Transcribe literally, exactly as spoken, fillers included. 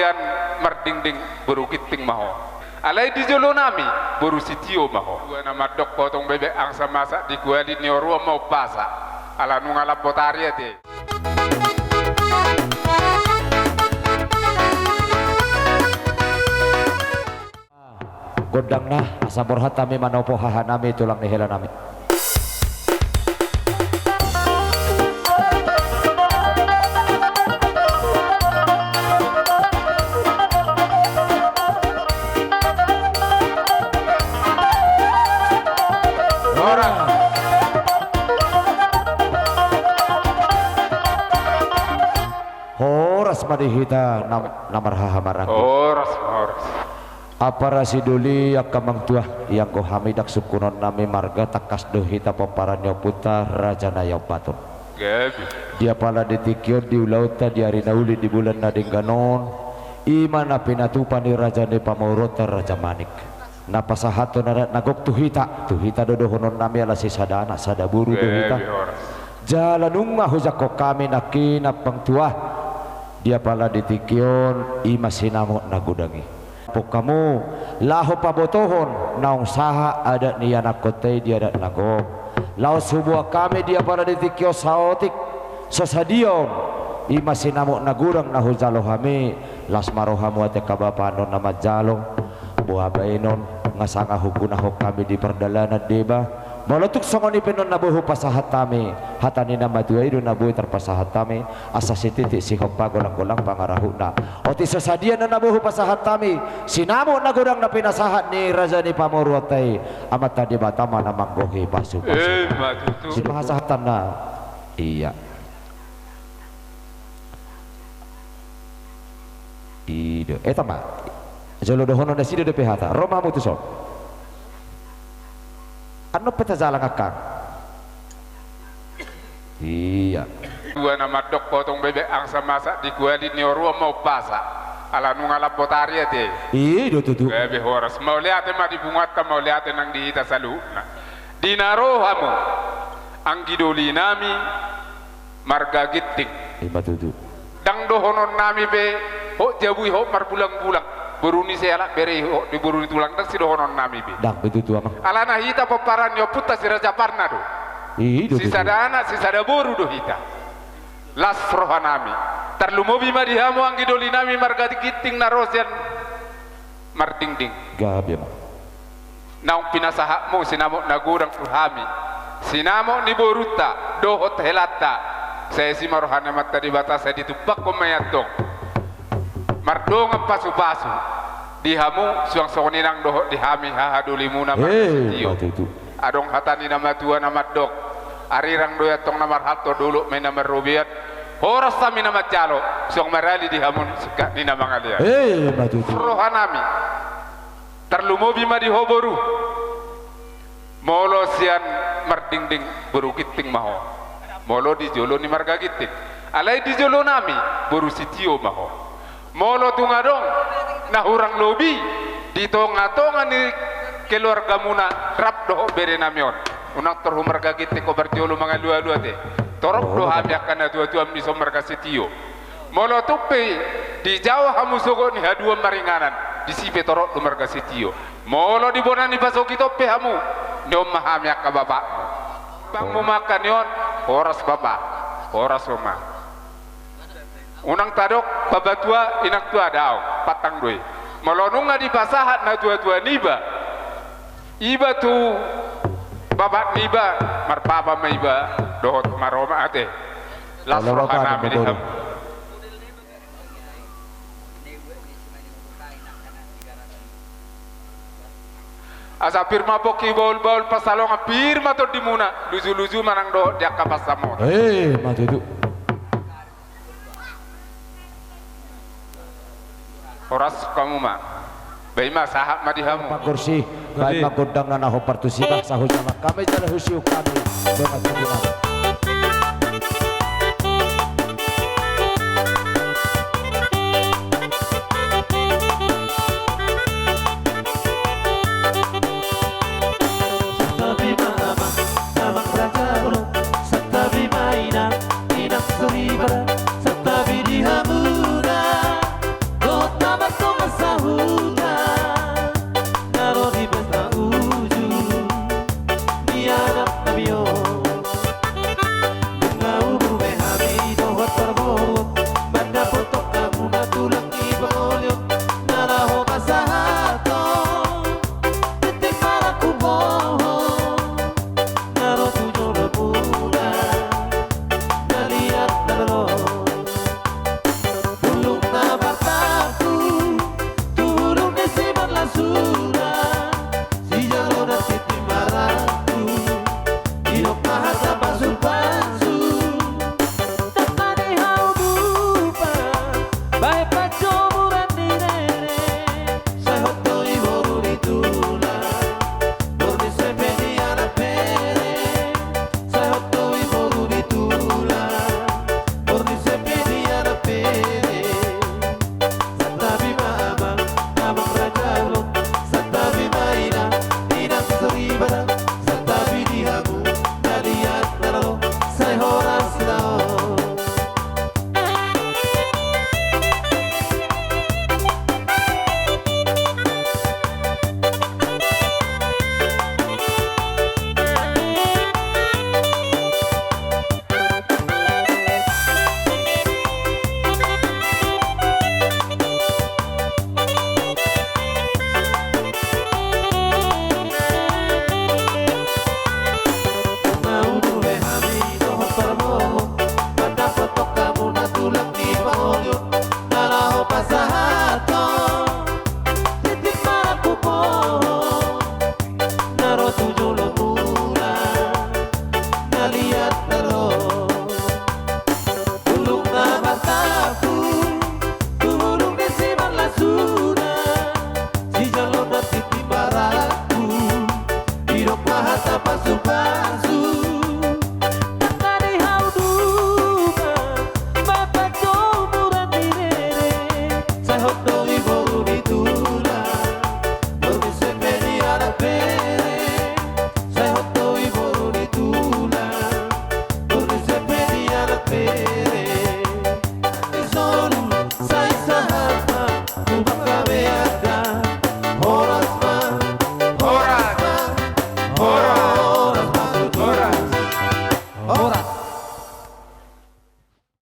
Sian Mardingding boru Ginting ma ho. Alai di jolo nami boru Sitio ma ho. Dua na mandok potong bebek angsa masak di kuali ni oruan ma umpasa. Ala nunga lambot ari ate. Gondangna, asa borhat hami manopo haha nami tulang ni hela nami. Horas. Horas ma di hita na, na marhaha maranggi. Horas, horas. Ampara sidoli angka amang tua, ianggo hami ndang sungkunon nami marga, tangkas do hita pomparan ni ompunta raja na i Ambaton. Gabe. Di apala di tingki on di ulaonta di ari na uli di bulan na denggan on, i ma na pinatupa ni raja ni pamoruonta Raja Manik. Na pasahathon adat na gok tu hita, tu hita do dohonon nami ala sisada anak sada boru do hita. Gabe, horas. Jala nunga hujangkon hami nangkin amang tua. Di apala di tingki on, i ma sinamot na godang i. Pok hamu, laho pabotohon naung sahat adat ni ianakkonta i di adat na gok. Laos huboan hami di apala di tingki on saotik, so sadia on, i ma sinamot na godang na hujalo hami, las ma rohamu ate angka bapa annon na manjalo, boha baenon, nga sanga hugunahon hami di pardalanan deba, Molo tung songon i pe annon na boi hupasahat hami, hata ni na matua i do na boi tarpasahat hami, asa sititik sihompa golang-golang pangarahutna. Otik so sadia annon na boi hupasahat hami, sinamot na godang na pinasahat ni raja ni pamoruonta i, Amanta Debata ma na manggohi pasu-pasu. Eh, ma tutu. Sipasahatanna. Ia. I do. Eta ma. Jolo dohonon nasida dope hata. Ro ma hamu tuson. Annon pe tajalang angka. Ia. Dua na mandok potong bebek angsa masak di kuali ni oruan ma umpasa. Ala nunga lambot ari ate. I do tutu. Gabe horas. Mauliate ma di punguanta, mauliate nang di hita saluhutna. Di na ro hamu. Anggi doli nami. Marga Ginting. I ma tutu. Ndang dohonon nami be, hot jabu i hot marbulang-bulang. Boru ni sialap bere i hot di boru ni tulang, ndang sidohonon nami be. Ndang be tutu amang. Alana hita pomparan ni ompunta si Raja Parna do. I do tutu. Sisada anak, sisada boru do hita. Las roha nami. Tarlumobi ma di hamu anggi doli nami marga Ginting na ro sian Mardingding. Gabe ma. Naung pinasahatmu sinamot na godang tu hami. Sinamot ni borunta, dohot helanta. Sai asi ma roha ni Amanta Debata sai ditumpakkon ma i antong. Mardongan pasu-pasu. Di hamu, suang songon i nang dohot di hami, haha dolimuna. Eh, marga Sitio. Ma tutu. Adong hata ni na matua na mandok. Arirang do i antong na marhalto, dolok ma i na marrobean. Horas hami na manjalo, suang marali di hamu singkat ni na mangalean. Eh, ma tutu. Roha nami. Tarlumobi ma di ho boru. Molo sian Mardingding boru Ginting ma ho. Molo di jolo ni marga Ginting. Alai di jolo nami boru Sitio ma ho. Molo tung adong na hurang lobi di tonga-tonga ni keluargamuna rap dohot bere nami on. Unang torop marga Ginting ho parjolo mangalu-alu ate. Torop do hami angka na tua-tua ni son marga Sitio. Molo tung pe dijalo hamu sogot ni haduan maringanan, disi pe torop do marga Sitio. Molo di bona ni pasogit on pe hamu, ni on ma hami angka bapakmu. Bangmu ma angka ni on, horas bapa, horas oma. Unang tadok, bapa tua, inang tua daong, pantang do i. Molo nunga dipasahat na tua-tua niba, iba tu bapa niba, marpapa ma iba, dohot maroma ate. Las roha nami di hamu. Asa pir ma pongki bahul-bahul pansalongan, pir ma tondimuna, luju-luju ma nang dohot di angka pansamotan. Eh, ma tutu. Horas hamu ma. Baen ma sahat ma di hamu. Pangkorsi, baen ma gondang na hombar tu siba, sahu jaman hami jala husiu hami. Baen ma gondang.